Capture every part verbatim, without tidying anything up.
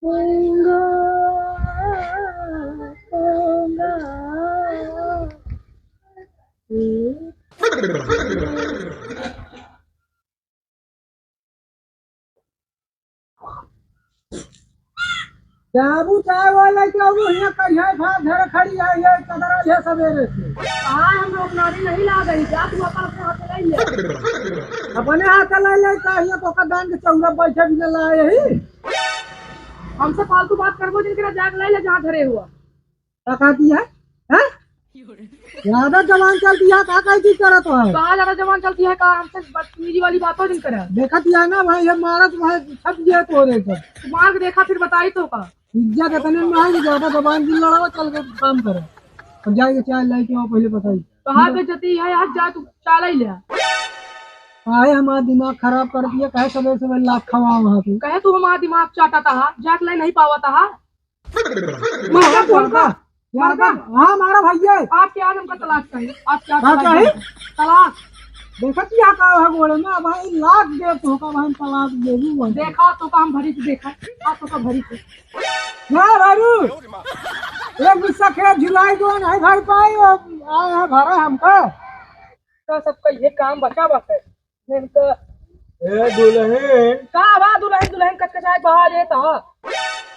पोंगा, पोंगा। जाबू चाय वाले के, अब हियाँ करिया भात धर खड़ी है, ये चदरा ले सवेरे से। हाँ, हम लोग नारी नहीं ला गई, जा तू अपन अपने हाथ ले ले। अपने हाथ ले ले, चाहिए तो ओकर दान के चौरा बैठे भी न लाए ही। हमसे फालतू बात करबो जिनके ना, जाके ले ले जहाँ धरे हुआ। का कहती है? हैं? ज्यादा जबान चलती है, का कहती करत है? कहाँ ज्यादा जबान चलती है, का हमसे बदतमीजी वाली बात हो जिन करे? देखत ही है ना भाई, ये मारत भाई छप गया तोरे से। तू मार के देखा, फिर बताई तो का? इज्जत इतने में है कि ज्यादा जबान दिल लड़ावा, चल के काम करे। और जाके चाय लेके आओ, पहले बताई। कहाँ बेइज्जती है, आज जा तू चाय ले ले। काहे हमारा दिमाग खराब कर दिया, काहे सवेरे सवेरे लात खवाओ वहाँ पे? कहे तू हमारा दिमाग चाटा था, जाके ले नहीं पावा था। मारा तो हमका, ज्यादा, मारा। हाँ, मारा भैया। आपके आज हमका तलाक चाहिए, आपके आज हाँ, तलाक चाहिए? चाहिए। तलाक। देखत ही का है गोड़े में, भाई लाख दे तो का भाई तलाक दे दी वो। देखा तो काम भरी से देखा, आप तो का भरी से। ना भारू, एक गुस्सा खेत झुलाई दो, नहीं भर पाई, अब आए हैं भरा हमका। तो सबका ये काम बचा बस है। इनका ए दुल्हन। का बा दुल्हन, दुल्हन कचकचाए बहा देत ह।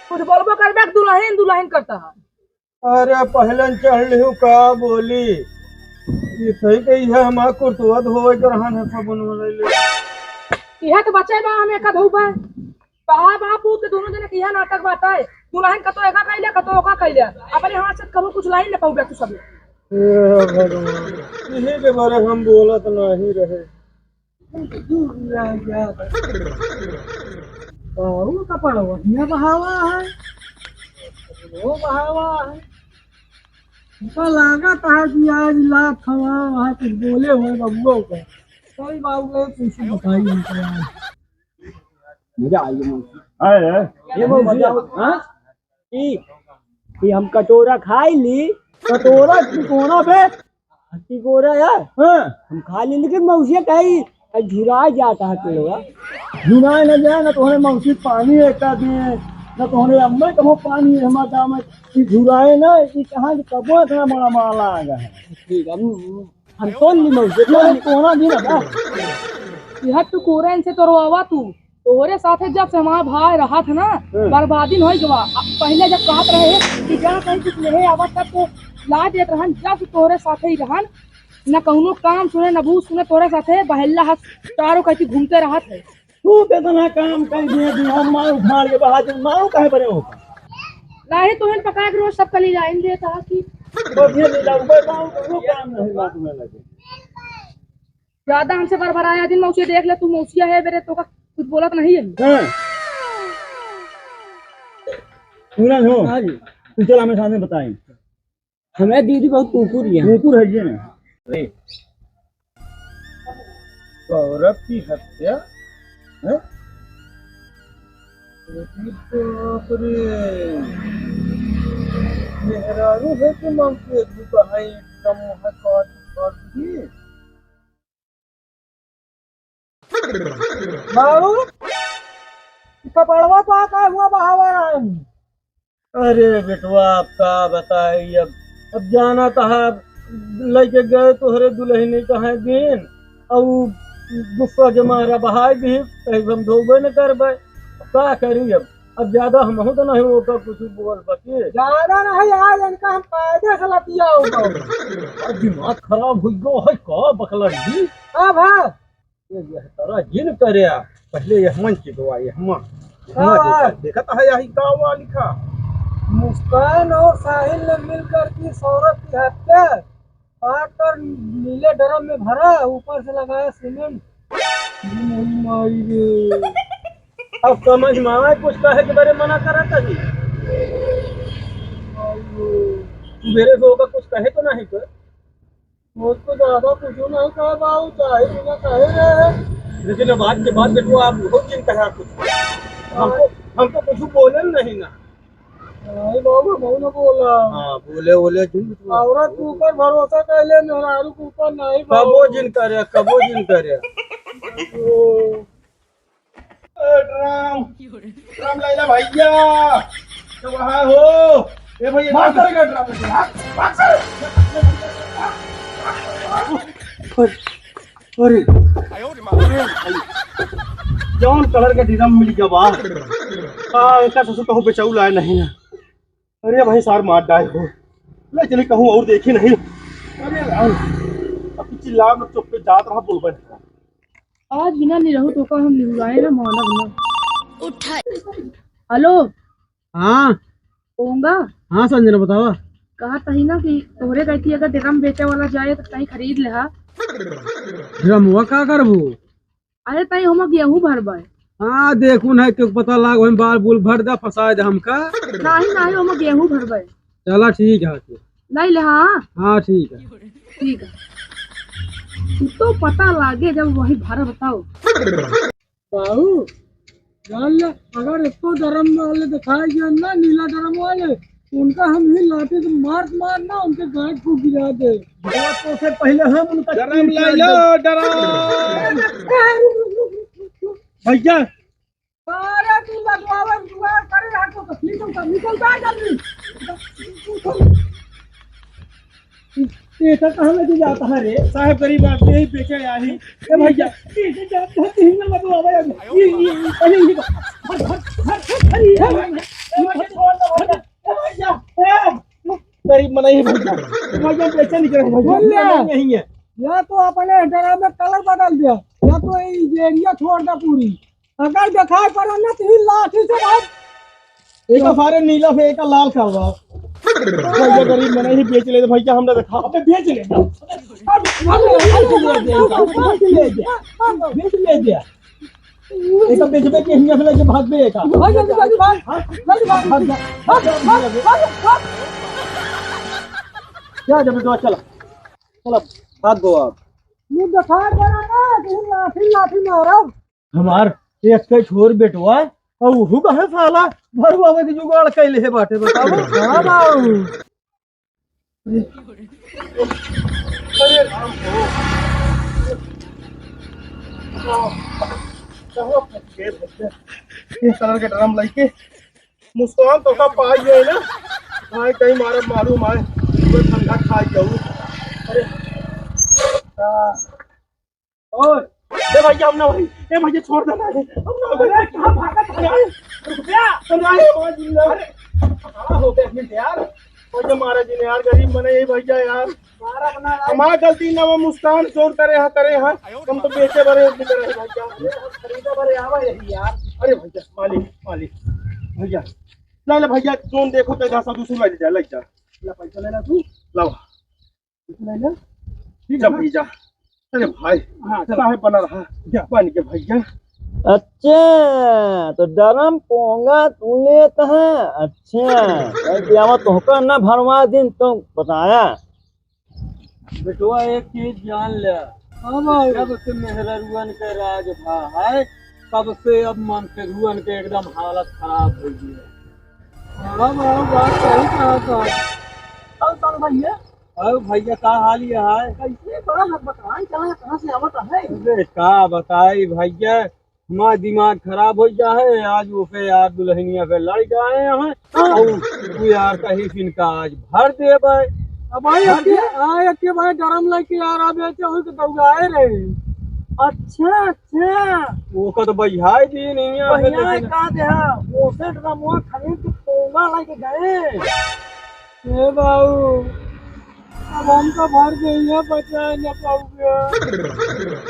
कुछ बोलबो करबे कि दुल्हन, दुल्हन करता ह। अरे पहले न चढ़ लिहू का बोली। ये सही कही है, हमार कुर्तवा धोवे के रहन है साबुन वाले ले। इहे तो बचे बा, हम एका धोबा। कहा बापू के दोनों जने के इहे नाटक बाटे। दुल्हन कतो एका कइले, कतो ओका कइले। अपने हाथ से कबो कुछ लाई न पाउबे तू सब। हे भगवान, इहे के बारे हम बोलत नहीं रहे। बहुत कपड़वा हियाँ बहावा है, वो बहावा है। हमका लागत है कि आज लात हवा वहाँ कुछ बोले हुए बबुओ का। सही बाबू के कुछ बताई हमको यार। मजा आई है मौसी। आए, आए। ये मौसी, हाँ? ई, ई हम कटोरा खाई ली। कटोरा, तिकोना बे। तिकोरा यार। हाँ। हम खा ली, लेकिन मौसिया कही, "आ, झुरा जाता है पेड़वा।" झुराए न जाए, न तोहरे मौसी पानी एका दिए, न तोहरे अम्मा कबो पानी हमार गाँव में। ई झुराए ना, ई कहाँ से कबो इतना बड़ा माला आ गया है। ठीक है, हम हम तोल ली मौसी, तोल ली। कोना दिन बा। यह तू कोरन से तोरवावा तू। तोहरे साथे जब से हमार भाई रहत है ना, हम्म। बर्बादी न होई गवा। अब पहले जब कहत रहे कि जा कहीं कुछ लेहे आवा तब तो ला देत रहन, जब से तोहरे साथे ही रहन, न कौनो काम सुने, न बूझ सुने, तोहरे साथे बहेल्ला हस चारों कहती घूमते रहत है। तू केतना काम कर दिए, दिमाग मार उखाड़ के बहा दे, मारो काहे बरे हो? नाही, तुहन पका के रोज सबका ले जाइन देता कि बस ये ले जाओ, बस आओ, कोनो काम नहीं बात में लगे। ज्यादा हमसे बरबराया दिन मौसी देख ले, तू मौसिया है मेरे, तो का कुछ बोलत नहीं है। हाँ। सुना हो? हाँ जी। तू चल हमें सामने बताएं। हमें दीदी बहुत कुकुर है। कुकुर है ये ना। अरे, सौरभ की हत्या? हैं? अरे बाप रे। मेहरारू है कि मांगती है, तू तो है एकदम है काट, काट दी। बाबू, ई कपड़वा तो का हुआ बहावा राम? अरे बेटवा, अब का बताई, अब, अब जाना तो है, लेके गए तोहरे दुल्हनी कहाँ दिन, और उ गुस्सा के मारा बहाई दी, कहीं हम धोबे न करबे, का करी अब? अब ज्यादा हमहू तो नहीं ओकर कुछ बोल सके। ज्यादा नहीं, आज इनका हम कायदे से लतिया होगा। अब दिमाग खराब हो गया है का बकला जी? अब है। ये, ये तरह जिन करे, पहले ये मन की दुआ, ये मन, ये मन हाँ। देखा, देखा तो है यही गाँव वाली का। मुस्कान और साहिल ने मिलकर की सौरभ की हत्या। काट कर नीले ड्रम में भरा, ऊपर से लगाया सीमेंट। माई रे। अब समझ में आए कुछ कहे के बारे मना करा था जी। सुबेरे से होगा कुछ कहे तो नहीं कर। मुझको ज्यादा कुछ नहीं कहा बाबू, चाहे बिना कहे रहे। लेकिन अब आज के बाद बेटवा आप बहुत चिंता है कुछ। हमको, हमको कुछ बोले नहीं ना। नहीं बाबू, हम ना बोला। हाँ, बोले, बोले, झूठ बोले। औरत के ऊपर भरोसा कर ले, मेहरारू के ऊपर नहीं कबो बाबू। जिन करे, कबो जिन करे। ओ। ए, ड्रम, ड्रम ले ला भैया। तो वहाँ हो। ए भैया, मार करेगा ड्रम लेके, हाँ? मार कर। अरे, अरे, जौन कलर का ड्रम मिल गया बा। हाँ, इनका ससुर कहूँ बेचाऊ लाए नहीं ना। अरे भाई, सार मार डाए हो। ले चली कहूँ और देखी नहीं। अरे राम, अब चिल्ला मत, चुप पे जात रहा, बोलबे नहीं। आज बिना निरहू तो का हम निहुराए ना मानब ना। उठा। हेलो। हाँ। पोंगा। हाँ संजना, बतावा। कहा तही ना कि तोहरे कह की अगर ड्रम बेचे वाला जाए तो कहीं खरीद ले हा। ड्रमवा का करबू? अरे तई हम गेहूं भरबे। हाँ, देखू ना, क्यों पता लाग, हम बाल बूल भर दा, फंसा दे हमका। नहीं, नहीं, हम गेहूं भरबे। चला, ठीक है। ले ले, हाँ। हाँ, ठीक है। ठीक है। तू तो पता लागे जब वही भर बताओ। बाबू, जान ले, अगर इसको ड्रम वाले दिखाए गए ना, नीला ड्रम वाले, उनका हम ही लाठी से मार मार ना उनके गांठ को गिरा दे। बात तो से पहले हम उनका ड्रम चीर ला कर लो, दे। ड्रम। भैया। अरे तू लगवावे जुगाड़ करे रहा तो निकल, निकल, निकल जा जल्दी। ये तो कहाँ लेके जाता है रे? साहब गरीब आदमी है, बेचे आही। ए भैया, ये जाता है, तीन नंबर तो आवा यार। ये, ये, ये, अरे ये, हट, हट, हट, हट, अरे ये, ए भैया, छोड़ दो भैया। ए भैया, ए, गरीब मना ही भैया। ए भैया, पैसा निकल रहा है भैया। बोल ना। नहीं है। या तो अपने ड्रम में कलर बदल दिया, या तो ये एरिया छोड़ दे पूरी। अगर दिखाई पड़ा ना तो ये लाठी से मार। एक सारे नीला पे, एक लाल का हुआ। भैया गरीब मना ही बेच ले भैया, हमरा देखा। अबे बेच ले। अब, अब, अब, बेच ले दे। बेच ले दे। एक बेच दे के हिंगा फैला के भाग बे का। भाग, भाग, भाग, भाग। भाग, भाग, भाग, भाग, भाग। क्या जब तो चला। चला, भाग गो आप। ये दिखाई पड़ा ना, फिर लाठी, लाठी मारा। हमार एक के छोर बेटवा, और उहू कहे साला भरुआवे के जुगाड़ कैले है बाटे, बताओ। हाँ बाबू। अरे राम हो। कहाँ फंस गए भैया? ये कलर के ड्रम लेके मुस्कान तो का पाई गए ना। भाई कहीं मारा मालूम आए, तो ठंडा खाई जाऊ। अरे। हाँ। ओए, ए भैया, हम ना भाई, ए भैया, छोड़ देना है, हम ना भाई। अरे, कहाँ भागत है? अरे, रुक जा। अरे, अरे, अरे, अरे, खड़ा हो गए अपने यार। भैया, मारा जी ने यार, गरीब मने, ए भैया यार। मारा अपना यार। हमार गलती ना, वो मुस्कान चोर करे हा, करे हा। हम तो बेचे बरे भी करे हा भैया। अरे, हम खरीदे बरे आवा यही यार। अरे भैया, मालिक, मालिक, भैया, ले ले भैया, जोन देखो तो इधर से दूसरी ले जा, ले जा। ले पैसा ले ला तू। लाओ। ले ले। ठीक है जब ना? भैया। अरे भाई, हाँ, चल। साहेब बना रहा। जा। बन के भैया। अच्छा, तो डरम पोंगा तू लेत है? अच्छा, भाई पियावा तोहका ना भरवा दिन तो बताया। बेटवा, एक चीज जान ले। हाँ भाई। जब से मेहररुअन के राज भा है, तब से अब मनसेधुअन के एकदम हालत खराब हो गई है। हाँ भाई, बात सही कहा था। और कौन भैया? अरे भैया, का हाल ये है? कैसे बड़ा है, बताई कहाँ, कहाँ से आवत है? अरे का बताई भैया, हमार दिमाग खराब हो जा है। आज ओके यार दुल्हनिया पे लड़ गए हैं। हाँ। और तू यार कहीं से इनका आज भर देबे। अब भाई, भर अके, दे। आ, अके भाई ड्रम लेके यार, अब ऐसे हो के दौड़ाए रहे। अच्छा, अच्छा। ओका तो बहियाई दी नहीं है, भैया, लेकिन का देहा, ओसे ड्रमवा खरीद के पोंगा लेके गए। ए बाबू, अब हम तो भर गए हैं, बचा न पाऊंगे।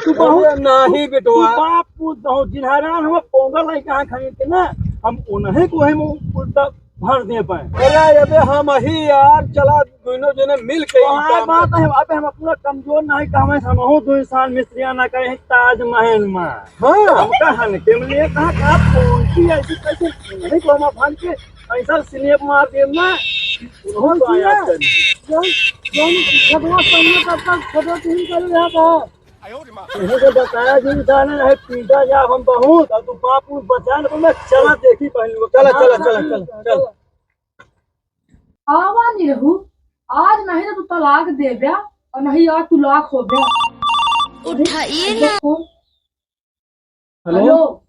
तू बहुत अरे नहीं बेटवा। तू बाप पूत बहुत जिन हैरान हुआ, पोंगा लाई कहाँ खरीद के ना, हम उन्हें को हम उल्टा भर दे पाए। अरे अबे हम ही यार, चला दोनों जने मिल के ही बात है। अबे हम पूरा कमजोर नहीं, कहवे हम हो दो इंसान मिस्त्रियां ना कहे ताजमहल में। हाँ। हमका हनके में लिए कहा, कहा पहुंची ऐसी कैसे नहीं को हम भर के ऐसा स्नैप मार देम ना, बहुत आया करी। जौन, जौन खतवा सामने तब तक फोटो तीन कर रहा था। तुमको बताया जी, जाने है, पीटा जा हम बहुत, और तू बाप उस बचा न, तो मैं चला देखी पहले वो। चला, चला, चला, चला, चला। आवा नहीं रहू, आज नहीं तो तू तलाक दे ब्या, और नहीं आज तू लाख हो ब्या। उठाइए ना। देखो, हेलो? हेलो।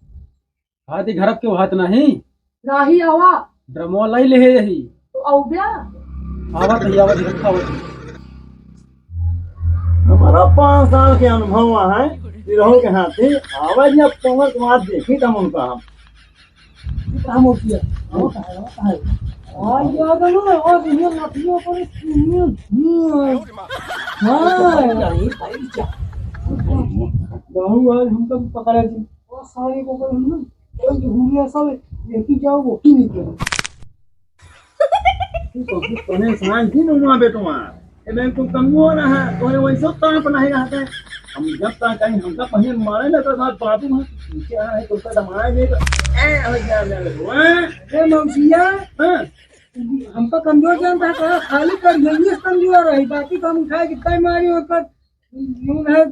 हाथी घरप के हाथ नाही। राही आवा। ड्रमवा लाई ले है यही। तो आऊ ब्या? आवत ही, आवत ही, रखा आवत ही। हमारा पाँच साल के अनुभव है, निरहू के हाथी, आवा जी, अब कमर तुम्हारा देखी था उनका हम। काम होती है, होता है, होता है। आ, ये आ गया ना, और ये लठियों पर, हाँ। बहू आज हमका पकड़ा जी। और सारे को कोई हम, कोई तो घूमिया सब, ये की जाओ, वो की नहीं करो। तू तो कुछ परेशान थी ना वहाँ पे तुम्हारा। ए बहन, तू कमजोर है, तोरे वैसे ताप नहीं रहता है। हम जब तक कहीं हमका पहले मारे ना तो बात बाबू है, पीछे आ है, तो उसका दमाए दे तो, ए, हो जा, जा, जा, ए, मौसिया, हाँ। हमका कमजोर जानता है, कहा खाली कर यही कमजोर है, बाकी तो हम उठाए कितना मारी हो कर, यूं है,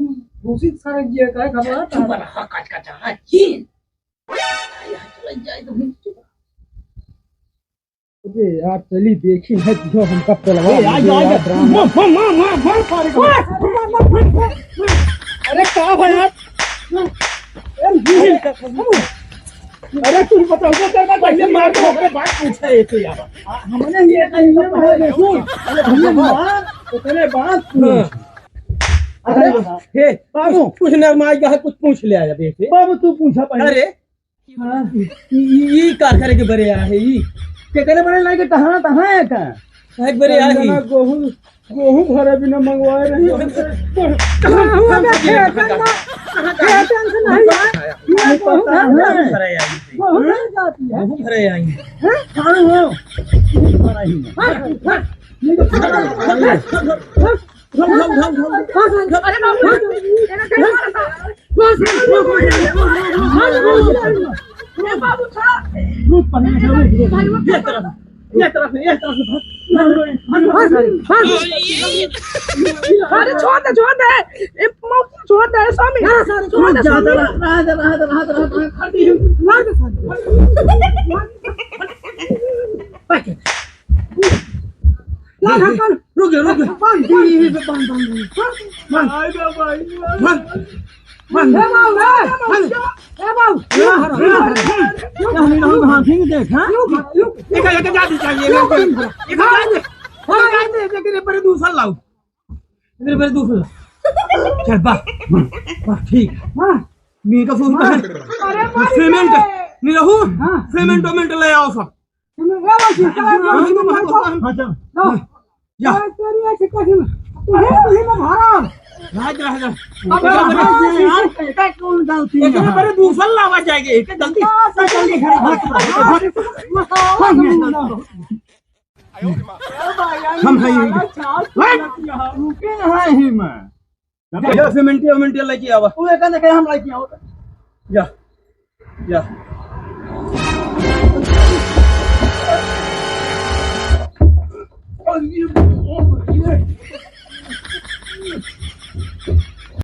घोषित सारा ये का खबर चुप रहा, कच कच, हाँ, चीन। यहाँ चला जाए तो फिर चुप। अरे यार, चली देखी है जो हमका पेलवा ए, आ, दे आ, यार, आ। ड्रामा। मार, मार, मार, मार, मार, सारे को। अरे, का भाई यार? ए, अरे, तू बताओ, तो तेरे को पहले मार दो, ओकरे बाद पूछे, ये तो यार। आ, हमने ये कही है, भाई, देखो। अरे, भैया, मार, ओकरे बाद पूछ। हाँ। अरे, हे, बाबू। कुछ, कुछ नरमाई का है, कुछ पूछ ले आया, बेटे। बाबू, तू पूछा पहले। अरे, हाँ। ई, ई, ई का करे के बरे आए है, ई? के करे बरे लागे, कहाँ, कहाँ है का? काहे के बरे आए है? जना गोहूँ, गोहूँ भरे बिना मंगवाए रही हमसे। कहाँ हुआ बे? खेतन में, खेतन से नहीं आए। ये गोहूँ भरे आए। गोहूँ भरे जाती है। गोहूँ भरे आए। हैं? कहाँ हो? भरा ही नहीं। हाँ, हाँ। नहीं तो अरे बाबू, एना कहीं मारता। ए बाबू, छोड़ा। रुक, पहले से रुक, रुक। भाई, वो ये तरफ, ये तरफ, ये तरफ से भाग। अरे छोड़ दे, छोड़ दे। ए, मौसी, छोड़ दे, स्वामी। छोड़ दे, स्वामी। रहा दे, रहा दे, रहा दे, रहा दे, रहा दे। मार दे, साले। ला, ढक्कन। रुक जा, रुक जा। बांध, बांध। ये, ये, ये, बांध, बांध, बांध। बांध। बांध। बांध। ए बाबू, ए, बांध। ए बाबू। ये हरा, ये हरा। ये हरा, ये हरा, हाँ, ठीक देख, हाँ? रुक, रुक। एक, एक, एक, जा दी चाहिए, रुक, एक, रुक। एक, जा दे। हाँ, जा दे, जा दे, एक, एक, एक, दूसरा लाओ। एक, एक, एक, दूसरा लाओ। चल, बा, बा, ठीक। हाँ। मेरे का फोन हाँ। कर। अरे, मालिक पेमेंट, है। नहीं रहू। हाँ। पेमेंट, पेमेंट ले आओ सब। हाँ, जा। जा। अरे, तेरी ऐसी कैसी में? तुझे, तुझे मैं भरा। जा, जा, जा। अब एक बार यार, एक बार कौन गलती है? एक बार दूसरा लावा जाएगा, एक गलती। हाँ, तो जल्दी घर भाग। हम हैं। रुके हैं ही मैं। जा, सिमेंटिया, उमेंटिया लेके आवा। तू एका देखे हम लेके आओ। जा, जा।